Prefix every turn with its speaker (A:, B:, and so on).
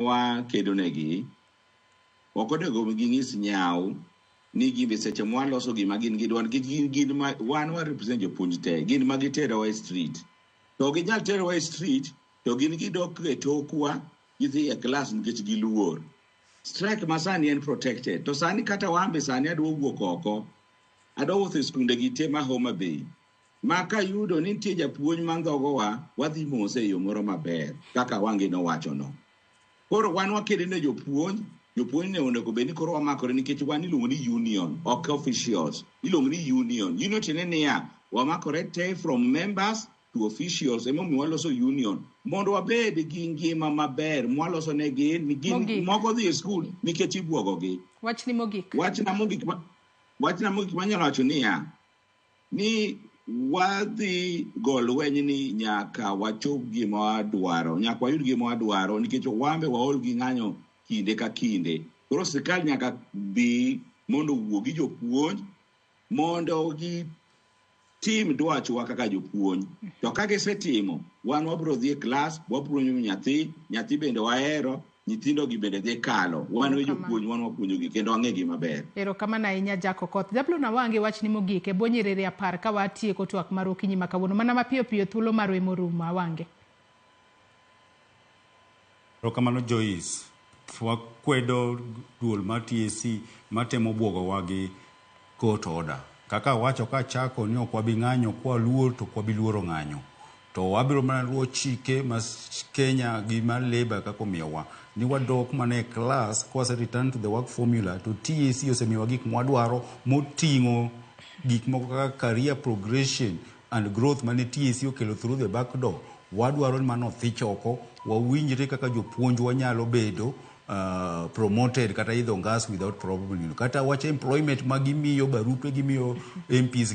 A: Wakedo negi, ok onego ging'is nyaw ni gimbe seche mwaloso gima gin gidwaro nikech gin ma wan wa represent jopuonj te, gin ma giterowa e street, to ok ginyal terowa e street to gin gidok e tokwa, gidhi e class nikech giluor. Strike ma sani en protected, to sani kata wambe sani adwa wuok oko, adwa wuotho e skunde gi te ma Homa Bay ma kayudo ni nitie japuonj ma ndhogowa, wadhi mose e yo moro maber kaka Wange nowachono. Koro wan wakedo ne jopuonj, jopuonj ne onego bed ni koro wamakore nikech wan iluongo ni union, ok officials. Iluongo ni union. Union tiende niya, wamakore te from members to officials, emomiyo waloso union mondo wabed gi ngima maber mwaloso ne gin
B: Mogik.
A: Moko dhi e skul nikech ibwogogi.
B: Wachni mogik.
A: Wachna mogik manyalo wacho niya, ni wadhi go lweny ni nyaka wachop gima wadwaro, nyaka wayud gima wadwaro nikech wambe waol gi ng'anyo kinde ka kinde. Koro sirikal nyaka bi mondo owuo gi jopuonj mondo gitim dwachwa kaka jopuonj. To ka gisetimo, wan wabiro dhi e klas, wapuonjo nyathi, nyathi bende wahero, nyithindo gi bende dhi kalo. Wan we
B: Erokamano.
A: jopuonj, wan wapuonjogi kendo wang'egi maber.
B: Erokamano ahinya, Jack Okoth. Jablon Awange, wachni mogik e bwo nyiriri 10 ka watieko twak mar okinyi ma kawuono. Mana mapiyo piyo, thuolo marwa emorumo, Awange.
C: Erokamano, Joyce. Wakwedo duol mar TSC matemo buogowa gi court order. Kaka awacho kachako ni ok wabi ng'anyo kwaluor, to ok wabi luoro ng'anyo. To wabiro mana luwo chike ma Kenya gi mar Labour kaka omiyowa. Ni wadok mana e class kwase return to the work formula, to TSC osemiyowa gik mwadwaro moting'o gik moko kaka career progression and growth mane TSC okelo through the back door. Wadwaro ni mano othich oko, wawinjre kaka jopuonj wanyalo bedo promoted kata idho ngas without problem. Kata wach employment ma gimiyo barupe, gimiyo MPs.